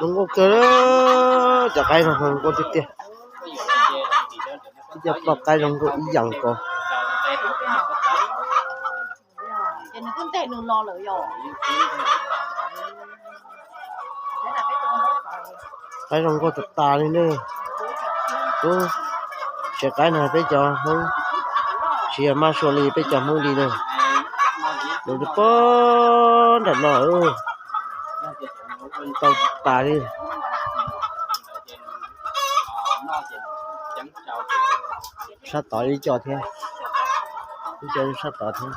Zoo nkauj kawg, cov qaib no zoo nkauj tiag tiag. Ib co poj qaib zoo nkauj ib yam nkaus. Qaib zoo nkauj tas tas li ne. Ub, tsev qaib no peb cov Hmoob, tsis yog maj sua li peb cov Hmoob li ne. Nws poob nram no, tau tas li. Sab tod ib co thiab, ib co sab tod thiab.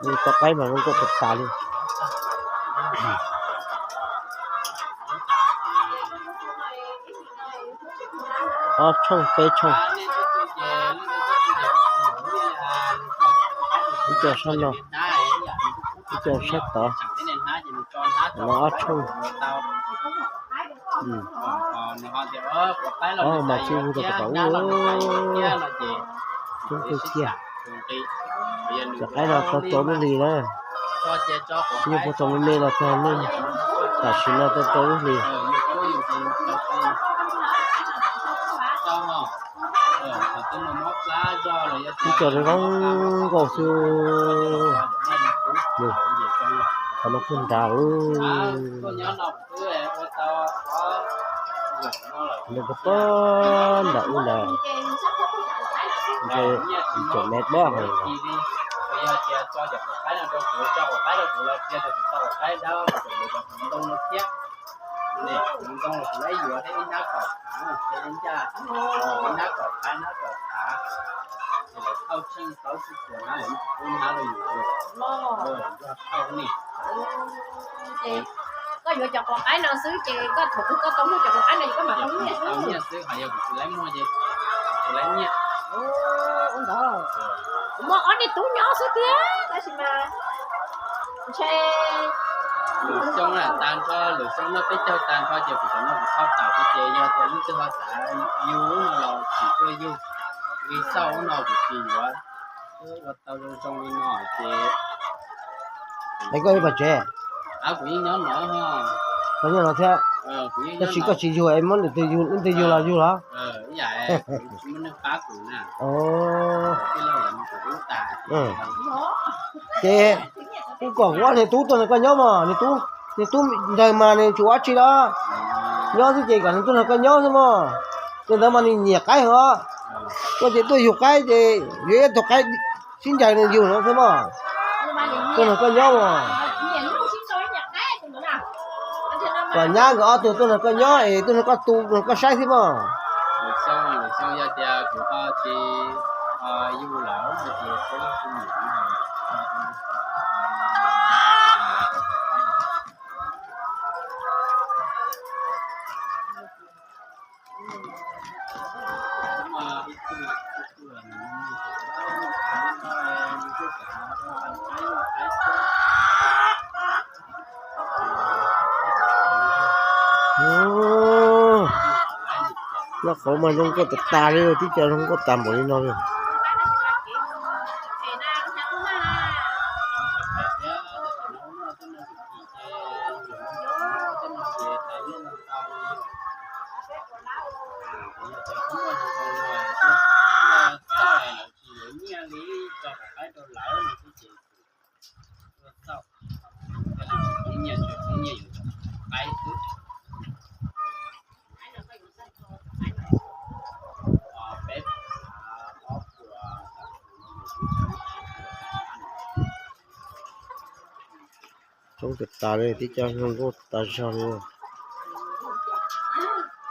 Nws tau qaib mas zoo nkauj tas tas li. Ob tshooj peb tshooj. Ib co sab no, ib co sab tod, no ob tshooj. Ob mas tsis hu rau kom tau ub. Coob kawg kiag. Cov qaib no tau rau lub hlis na. Yeej puag thaum me me los txog niaj tam sim no tau rau lub hlis. Ib co zoo nkauj xwb. Qhov no kuj nrad. Nws puas poob nram ub ntawd, ntshe tsis tshua me pob heev. Koj yuav cov quav qaib no xwb ces koj thaum twg koj tau muaj cov quav qaib no ces koj mam tau nyiaj xwb. Ua ntawd, kuv muaj ob niag tub nyob xwb tiag tab sis mas ntshe lwm xyoo tag nrho, lwm xyoo noj peb caug tag nrho ces kuv cov no kuv thauj tawm xwb ces yog tias leej twg ho xav yug no los tsim tuaj yug, li xauj ub no kuv tsis yuav. Ua tau zoo zoo li no ces. Es koj ib pas tsev? Kuv yeej nyob no, koj nyob no thiab. Tab sis koj tsis yug es muab leej twg yug, leej twg yug los yug los? Ces kuv kom kuv ob niag tub tuaj nrog koj nyob mog, niag tub ntawd mas nws tsis ua dab tsi los, nyob xwb ces kom nws tuaj nrog koj nyob xwb mog. Tus ntawd mas nws nyiam qaib heev os. Koj ces tuaj yug qaib ces yuav ib tug qaib sib ncaws nws yug no xwb mog. Tuaj nrog koj nyob mog. Kom nyab nkawd ob tug tuaj nrog koj nyob es tuaj nrog koj tu nrog koj saib xwb mog. Noj qhauv mas zoo nkauj tas tas li, tib co zoo nkauj tas npaum li no li. Coob tas tas li, tib co zoo nkauj tas zog li.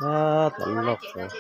Tab tom noj qhauv.